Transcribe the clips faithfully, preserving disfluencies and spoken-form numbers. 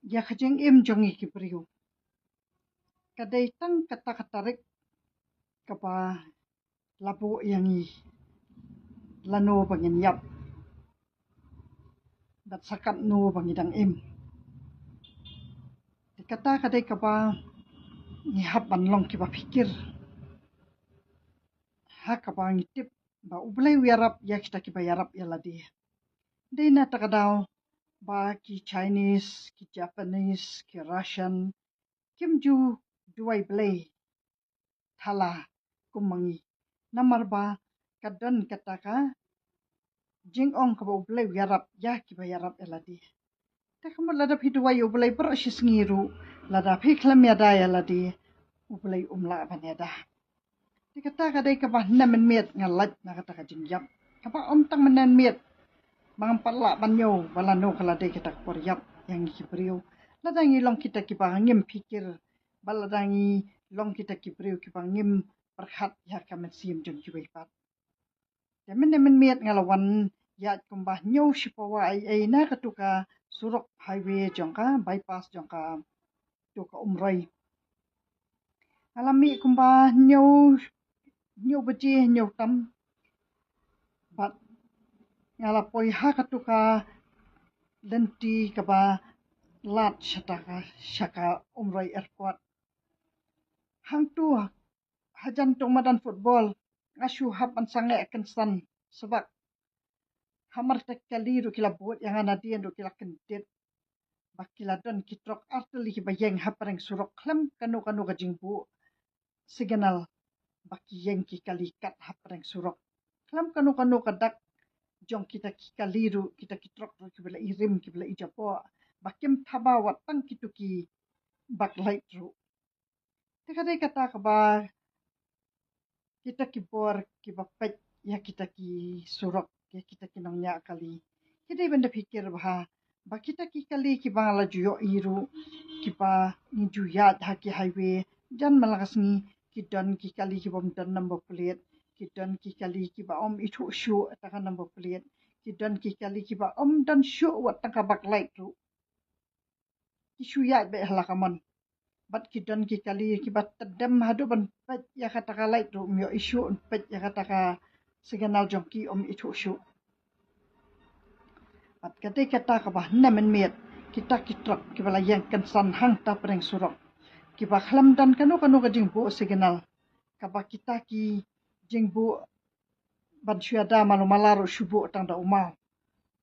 ïa ka jingim jong ngi ki briew. Ka dei tang kata ka tarik kaba la buh ïa ngi lano ba ngin ïap bad sa katno ba ngi dang im. Te kata ka dei kaba ngi hap ban long kiba phikir ha kaba ngi tip ba U Blei u ïarap ïa kita kiba ïarap ïa lade. Dei na kata ka daw ba ki Chinese, ki Japanese, ki Russian kim ju duwai Blei thala kum ma ngi. Namar ba ka don kata ka jingong kaba U Blei u ïarap ïa kiba ïarap ïa lade. Te ka mut lada phi duwai ïa U Blei baroh shi sngi ruh, lada phi khlem ïada ïa lade, U Blei um lah ban ïada. Te kata ka dei kaba hynne mynmiet nga lait na kata ka jingïap kaba ym tang mynne mynmiet. Ba ngam pat lah ban ñiew ba lano ka la dei kata ka por ïap ïa ngi ki briew. Lada ngi long kita kiba ngim phikir, ba lada ngi long kita ki briew kiba ngim pyrkhat ïa ka mynsiem jong kiwei pat. Te mynne mynmiet nga la wan ïaid kumba hynñiew shipawa ei ei na katu ka surok highway jong ka bypass jong katu ka Umroi. Nga la mih kumba hynñiew, hynñiew baje, hynñiew tam. Bad nga la poi ha katu ka lynti kaba lad sha ka, sha ka Umroi Airport. Hangtu hajan tong madan football nga shu hap ban sangeh kynsan sbak hamar ta ki kali ruh ki la bud ïa nga, nadien ruh ki la kyndit. Ba ki la don ki trok artylli kiba ïeng ha pdeng surok khlem kano kano ka jingbuh signal. Ba ki ïeng ki kali kat ha pdeng surok khlem kano kano ka dak jong kita ki kali ruh, kita ki trok ruh kiba la i rim, kiba la i jaboh, ba kim thaba wat tang kitu ki backlight ruh. Te ka dei kata kaba kita ki bor kiba peit ïa kita ki surok, ïa kita ki nongñiah kali, ki dei ban da phikir bha ba kita ki kali kiba nga la ju ïohi ruh, kiba ngi ju ïaid ha ki highway jan man la ka sngi, ki don ki kali kiba ym don number plate, ki don ki kali kiba ym ithuh shuh ta ka number plate, ki don ki kali kiba ym don shuh wat tang ka backlight ruh. Ki shu ïaid beit ha la ka mon. Bad ki don ki kali kiba tdem haduh ban peit ïa kata ka light ruh ym ïohi shuh, peit ïa kata ka signal jong ki ym ithuh shuh. Bad ka dei kata kaba hynne mynmiet kita ki trok kiba la ïeng kynsan hangta pdeng surok, kiba khlem don kano kano ka jingbuh signal, kaba kita ki jingbuh ban shu ïada malu mala ruh shu buh tang da u maw.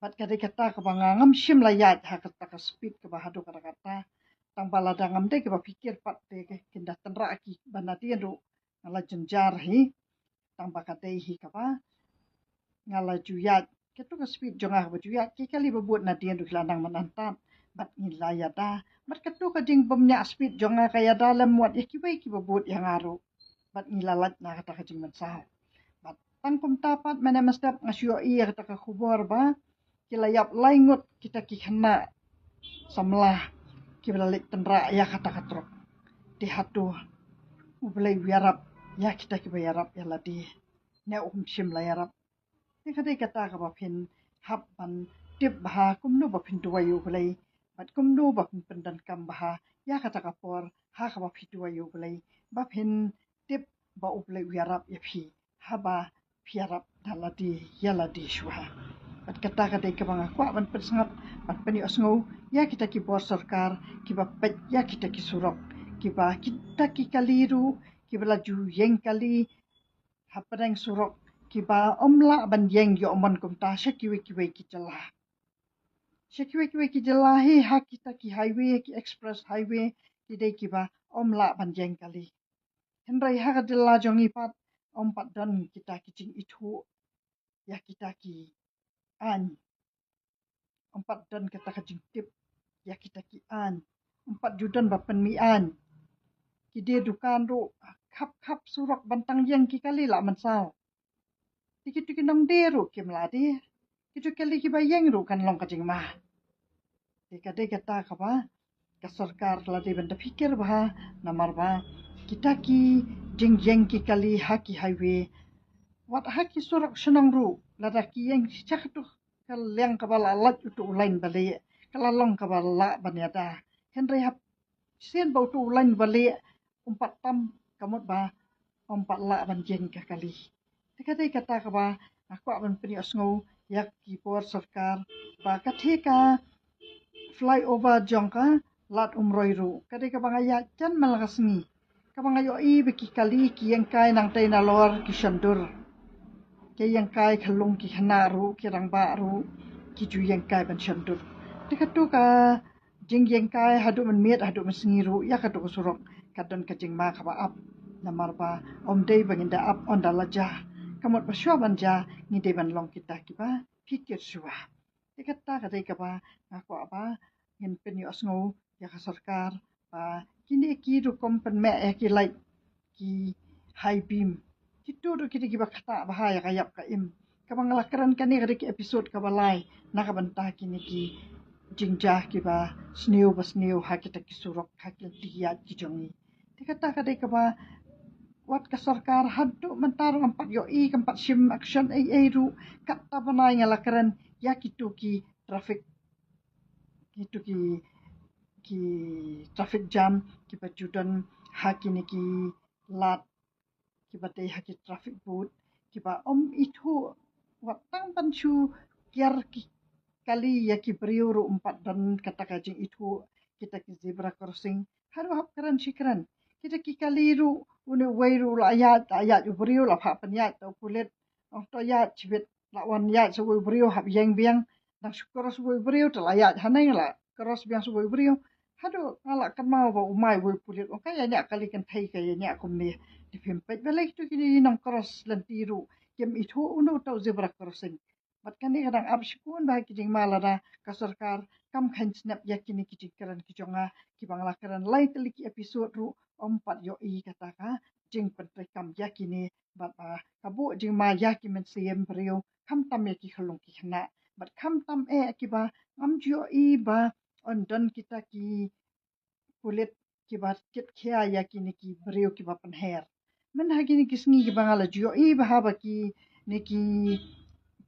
Bad ka dei kata kaba nga ngam shym la ïaid ha kata ka speed kaba haduh kata kata. Tang ba lada ngam dei kaba phikir pat te kin da tynrah kiba nadien ruh nga la jynjar hi. Tang ba ka dei hi kaba nga la ju ïaid, katu ka speed jong nga kaba ju ïaid, ki kali ba bud nadien ruh ki la nang mynta tad bad ngi la ïada. Bad katu ka jingbymñiah speed jong nga ka ïada lem wat ïa kiwei kiba bud ïa nga ruh, bad ngi la lait na kata ka jingmynsaw. Bad tang kumta pat mynne mynstep nga shu ïohi ïa kata ka khubor ba ki la ïap lai ngut kita ki khynnah samla kiba la leit tynrah ïa kata ka trok. Te hato U Blei u ïarap ïa kita kiba ïarap ïa lade ne um shym la ïarap? Te ka dei kata kaba phin hap ban tip bha kumno ba phin duwai ïa U Blei bad kumno ba phin pyndonkam bha ïa kata ka por ha kaba phi duwai ïa U Blei, ba phin tip ba U Blei u ïarap ïa phi haba phi ïarap da lade ïa lade shuwa. Bad kata ka dei kaba nga kwah ban pynsngap, ban pynïohsngew ïa kita ki bor sorkar kiba peit ïa kita ki surok, kiba kita ki kali ruh kiba la ju ïeng kali ha pdeng surok, kiba ym lah ban ïeng ïoh mon kumta sha kiwei kiwei ki jylla. Sha kiwei kiwei ki jylla hi ha kita ki highway, ki express highway, ki dei kiba ym lah ban ïeng kali. Hynrei ha ka jylla jong ngi pat ym pat don kita ki jingithuh ïa kita ki aiñ. Ym pat don kata ka jingtip ïa kita ki aiñ. Ym pat ju don ba pynmih aiñ. Ki die dukan ruh khap khap surok ban tang ïeng ki kali la mynsaw. Te kitu ki nongdie ruh kim lah die. Kitu ki kali kiba ïeng ruh kan long ka jingma. Te ka dei kata kaba ka sorkar la dei ban da phikir bha, namar ba kita ki jingïeng ki kali ha ki highway, wat ha ki surok shnong ruh, lada ki ïeng sha katu ka liang kaba la lait utu u lain balieh, ka la long kaba lah ban ïada. Hynrei hap sien ba utu u lain ba leh um pat tam, ka mut ba um pat lah ban jeng ka kali. Te ka dei kata kaba nga kwah ban pynïohsngew ïa ki bor sorkar ba ka thie ka flyover jong ka Lad Umroi ruh ka dei kaba nga ïaid jan man la ka sngi, kaba nga ïohi ba ki kali ki ïeng kai nangtei nalor ki shon dur. Ki ïeng kai khyllung ki khynnah ruh, ki rangbah ruh ki ju ïeng kai ban shon dur. Te katu ka jingïeng kai haduh mynmiet haduh mynsngi ruh ïa katu ka surok ka don ka jingma kaba ap. Namar ba ym dei ba ngin da ap ynda la jia, ka mut ba shuwa ban jia ngi dei ban long kita kiba phikir shuwa. Te kata ka dei kaba nga kwah ba ngin pynïohsngew ïa ka sorkar ba kine ki rukom pynmeh ïa ki lait, ki high beam, kitu ruh ki dei kiba ktah bha ïa ka ïap ka im. Kaba nga la kren kane ka dei ka episode kaba lai na ka bynta kine ki jingjia kiba sniew ba sniew ha kita ki surok, ha ki lynti ïaid ki jong ngi. Te kata ka dei kaba wat ka sorkar haduh mynta ruh kam pat ïohi, kam pat shim action ei ei ruh. Kata bnai nga la kren ïa kitu ki traffic, kitu ki, ki traffic jam kiba ju don ha kine ki lad kiba dei ha ki traffic booth, kiba ym ithuh, wat tang ban shu kiar ki kali ïa ki briew ruh um pat don kata ka jingithuh. Kita ki zebra crossing haduh hap kren shi kren. Kita ki kali ruh, une uwei ruh la ïaid, la ïaid u briew, la phah pynïaid da u pulit. Ong to ïaid shibit, la wan ïaid sa uwei u briew, hap ïeng biang. Dang shu cross uwei u briew, te la ïaid haneng, la cross biang sa uwei u briew. Haduh nga la kynmaw ba u mai uwei u pulit, ong ka ïa ñiah kali kynthei ka ïa ñiah kumne. Te phim peit balei kitu kine ki nongcross lynti ruh kim ithuh uno uta u zebra crossing. Bad kane ka dang ap shibun bha ki jingma lada ka sorkar kam kheiñ snep ïa kine ki jingkren ki jong nga kiba nga la kren lai tylli ki episode ruh, ym pat ïohi kata ka jingpyntreikam ïa kine. Bad ba ka buh jingma ïa ki mynsiem briew, khamtam ïa ki khyllung ki khynnah, bad khamtam eh kiba ngam ju ïohi ba yn don kita ki pulit kiba kit khia ïa kine ki briew kiba pynher. Mynha kine ki sngi kiba nga la ju ïohi bha ba kine ki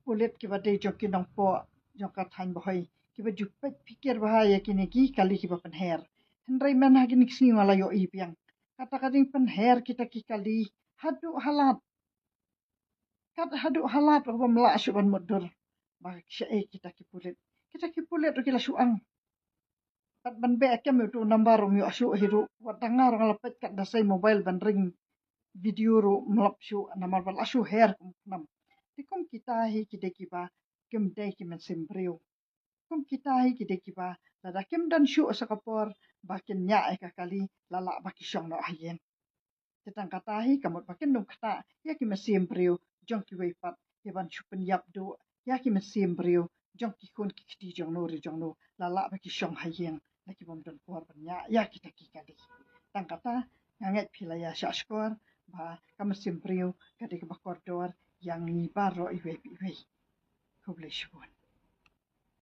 pulit kiba dei jong ki nongpoh jong ka thaiñ Bhoi kiba ju peit phikir bha ïa kine ki kali kiba pynher. Hynrei mynha kine ki sngi nga la ïohi biang kata ka jingpynher kita ki kali haduh halat. Kat haduh halat ruh bym lah shuh ban mutdur ba shaei kita ki pulit. Kita ki pulit ruh ki la shu ang. Kat ban beh kem utu u number um ïoh shuh hi ruh, wat dang nga ruh nga la peit kat da sei mobile ban ring video ruh ym lap shuh namar ba la shu her kum khnam. Te kum kita hi ki dei kiba kim dei ki mynsiem briew. Kum kita hi ki dei kiba lada kim don shuh sa ka por ba kin ñiah ïa ka kali, la lah ba ki shong noh ha ïing. Te tang kata hi ka mut ba kin ym ktah ïa ki mynsiem briew jong kiwei pat ïa ban shu pynïap duh ïa ki mynsiem briew jong ki khun ki kti jong no ri jong no, la lah ba ki shong ha ïing, la ki bym don por ban ñiah ïa kita ki kali. Tang kata, nga ngeit phi la ïa shah shkor ba ka mynsiem briew ka dei kaba kordor ïa ngi baroh iwei pa iwei. Khublei shibun.